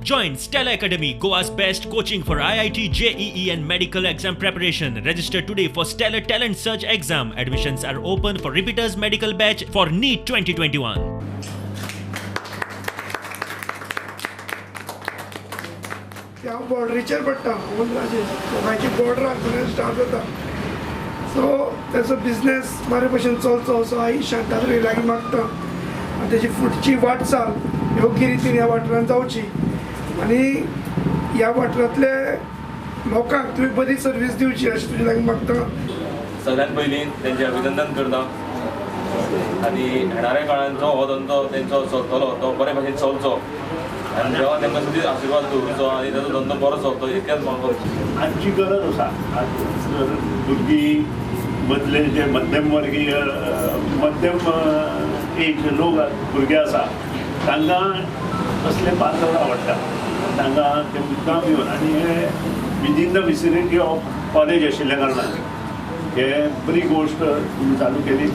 Join Stellar Academy, Goa's best coaching for IIT, JEE and medical exam preparation. Register today for Stellar Talent Search exam. Admissions are open for repeaters medical batch for NEET 2021. ते हांव बॉर्डरीचेर पडटा, मुंद्राचेर गोंयची border हांगासरल्यान start जाता. So तेचो business बरे भशेन चलचो असो आई शांतादुर्गे लागीं मागता आनी तेजी फुडची वाटचाल योग्य रितीन ह्या वाठारांत जावची आनी ह्या वाठारांतले लोकांक तुवें बरी सर्वीस दिवची अशें तुजे लागीं मागता. सगळ्यात पयलीं तेंचें अभिनंदन करता आनी येणाऱ्या काळान जो हो धंदो तेंचो चलतलो तो बरे भशेन चलचो आनी देवा तेंकां सदींच आशिर्वाद दवरचो आनी ताचो धंदो बरो चलतो इतकेंच म्हाका. आजची गरज आसा. आज जर भुरगीं मदले जे मध्यम वर्गीय मध्यम एज लोक भुरगे आसा तांकां असले पार्लर आवडटा, तांकां ते मुद्दाम येवन आनी हे within the vicinity of college आशिल्ल्या कारणान हे बरी गोश्ट तुमी चालू केली.